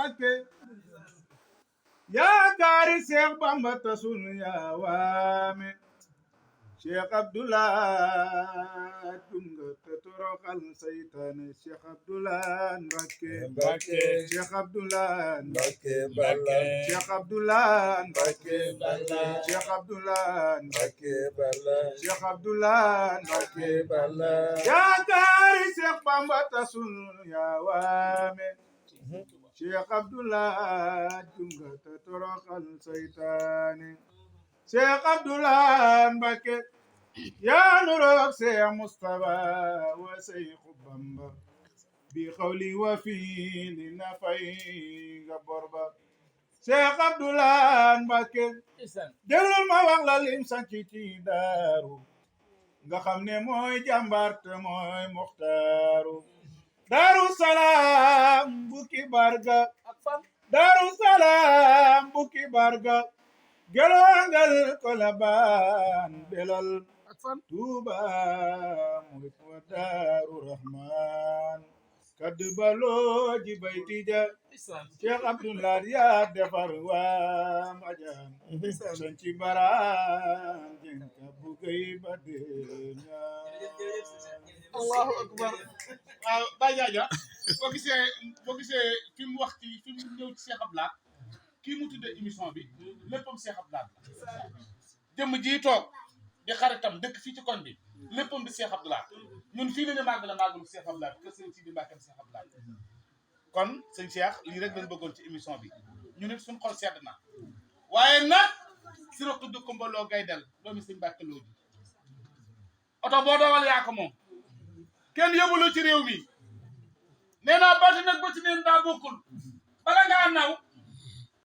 Mbacké yaakaari Seex Bamba tasul yaa waame Cheikh Abdoulaye tunga te toroxal saytaane Cheikh Abdoulaye Mbacké Cheikh Abdoulaye Mbacké Balla Cheikh Abdoulaye Mbacké Balla Cheikh Abdoulaye Mbacké Balla Cheikh Abdoulaye Mbacké Balla yaakaari Cheikh Bamba tasul yaa waame Cheikh Abdoulaye tunga te toroxal saytaane Cheikh Abdoulaye Mbacké yaa nuroog Cheikh Moustapha wa Cheikh Bamba bi xawli wa fiili na fay nga borba Cheikh Abdoulaye Mbacké déglul ma wax la lim sanci ci daaru nga xam ne mooy jàmbaar te mooy muxtaaru Daaru Salaam Bukki Barga Daaru Salaam Bukki Barga gelongal Kolobaan belal Tuuba murit wa Daaru Rahmaan kaddu baloo ji baytija Cheikh Abdoulaye yaa defar waa Madiane sanci baraan jenka bugay ba deena Allahu akbar waaw Baye Diadia boo gisee fi mu wax ci fi mu ñëw ci Cheikh Abdoulaye kii mu tuddee émission bi léppam Cheikh Abdoulaye jëmm ji toog di xaritam dëkk fii ci koñ bi léppam di Cheikh Abdoulaye ñun fii la ñu màgg la màggalu Cheikh Abdoulaye kër sëñ Sidi Mbacke Cheikh Abdoulaye kon sëñ Cheikh lii rek lañ bëggoon ci émission bi ñu nit suñu xol sedd na waaye nag si la tudd Kumbaloo Gaydel doomi sëñ Mbacke Lo ji oto boo dawal yaa ko moom kenn yóbbu ci réew mi nee naa bati nag ba ci neen daa bokkul bala ngaa naw